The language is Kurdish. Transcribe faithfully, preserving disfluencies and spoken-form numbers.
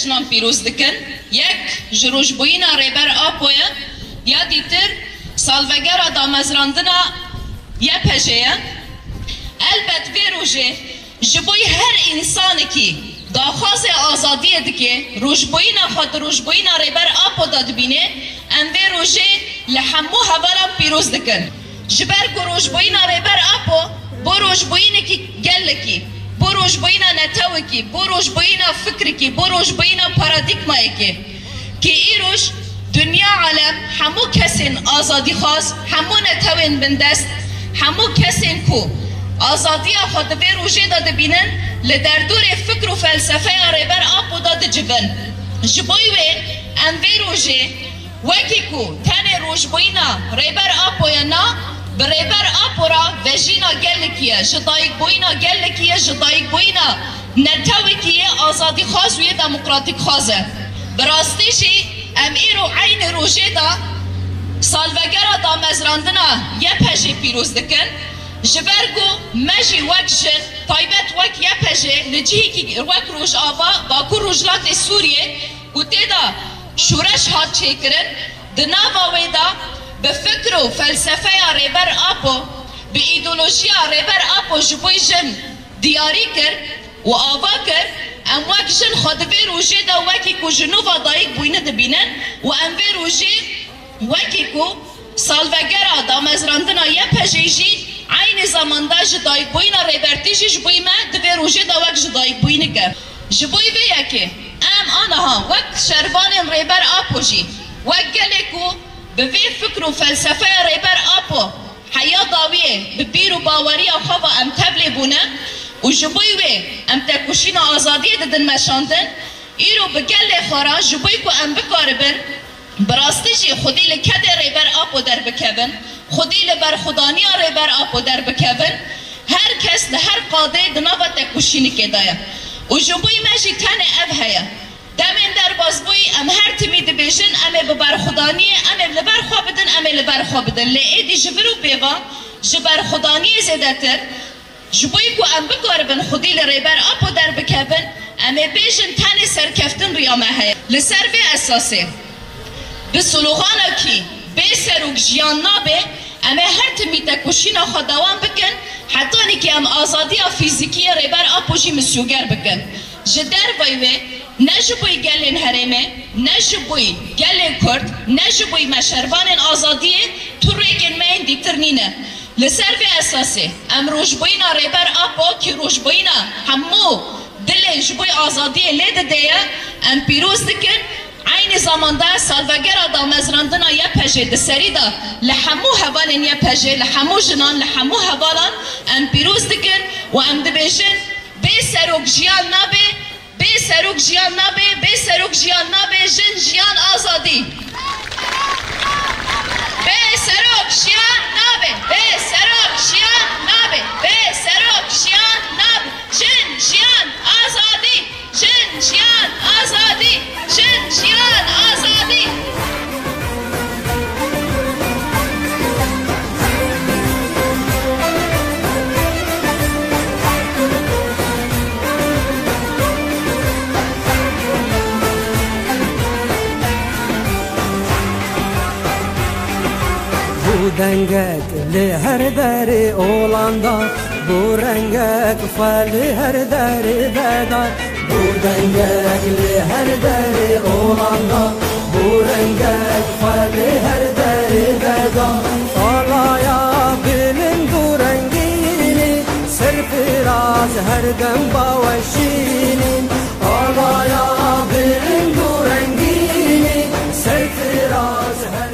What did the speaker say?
Jinan pîroz dikin. Yek ji rojbûyîna Rêber Apo ye, ya dîtir salvegera damezrandina Y P J ye. Elbet vê rojê ji bo her însanekî daxwazê azadiyê dike, rojbûyîna xwe di rojbûyîna Rêber Apo de dibîne, em vê rojê li hemû hevalan pîroz dikin. Ji ber ku rojbûyîna Rêber Apo bo rojbûyînekî gelekî, bo rojbûyîna netewekî, bo rojbûyîna fikrekî, bo rojbûyîna paradîgmayekê, ki îroj dinya alem hemû kesên azadîxwaz, hemû netewên bindest, hemû kesên ku azadiya xwe di vê rojê de dibînin, li derdorê fikr û felsefeya Rêber Apo de dicivin. Ji bo wê em vê rojê Wekî ku tenê rojbûyîna Rêber Apo ye na, bi Rêber Apo re vejîna gelekî ye, ji dayikbûyîna gelekî ye, ji dayikbûyîna netewekî yê azadîxwaz û yê demokratîkxwaz e. Bi rastî jî em îro eynî rojê de salvegera damezrandina Y P Jê pîroz dikin. Ji ber ku me jî wek jin, taybet wek Y P J, li cihekî wek Rojava, Bakur Rojhilatê Sûriyê, ku tê de şoreş hat çêkirin, di nava wê de bi fikr û felsefeya Rêber Apo, bi îdeolojiya Rêber Apo ji bo jin diyarî kir û ava kir, em wek jin xwe di vê rojê de wekî ku ji nû ve dayik bûyîne dibînin û em vê rojê Wekî ku salvegera damezrandina Y P Jê jî eynî zamanda ji dayikbûyîna Rêbertî jî ji bo me di vê rojê de wek ji dayikbûyînik e. Ji bo vê yekê em aniha wek şervanên Rêber Apo jî, wek gelê ku bi vê fikr û felsefeya Rêber Apo heya dawiyê bi bîr û baweriya xwe ve em tevlê bûne û ji bo wê em tekoşîna azadiyê didin meşandin, îro bi gelê xwe re ji bo ku em bikaribin Bi rastî jî xwedî li kedê Rêber Apo derbikevin, xwedî li berxwedaniya Rêber Apo derbikevin, her kes li her qadê di nava tekoşînikê de ye. Û ji bo me jî tenê ev heye. Demên derbas bûyî em her timî dibêjin, em ê bi berxwedaniyê, em ê li ber xwe bidin, em ê li ber xwe bidin. Lê êdî ji vir û pêva ji berxwedaniyê zêdetir, Ji bo ku em bikaribin xwedî li Rêber Apo derbikevin, em ê bêjin tenê serkeftin riya me heye. Li ser vê esasê, bi sloganekî bê serok jiyan nabe, em ê her timî tekoşîna xwe dewam bikin, hetanî ki em azadiya fîzîkî yê Rêber Apo jî misyoger bikin. Ji derveyî wê, ne ji bo gelên herêmê, ne ji bo gelên Kurd, ne ji bo me şervanên azadiyê, tu rêkên me yên dîtir nîne. Li ser vê esasê, em rojbûyîna Rêber Apo, ki rojbûyîna hemû dilên ji bo azadiyê lê dide ye, em pîroz dikin. Eynî zamanda salvegera damezrandina Y P Jê di serî de li hemû hevalên Y P Jê, li hemû jinan, li hemû hevalan em pîroz dikin û em dibêjin, bê serok jiyan nabe, Bê serok jiyan nabe, bê serok jiyan nabe, jin, jiyan, azadî. Bê serok jiyan nabe, bê serok jiyan nabe, bê serok jiyan nabe, jin, jiyan, azadî, jin, jiyan, azadî, jin, jiyan, azadî. Bû dengek li her derê olan da, bû rengek xwe li her derê veda. Bû dengek li her derê olan da, bû rengek xwe li her derê veda. Alaya bilind û rengînî, serfiraz her dem baweşînî. Alaya bilind û rengînî, serfiraz her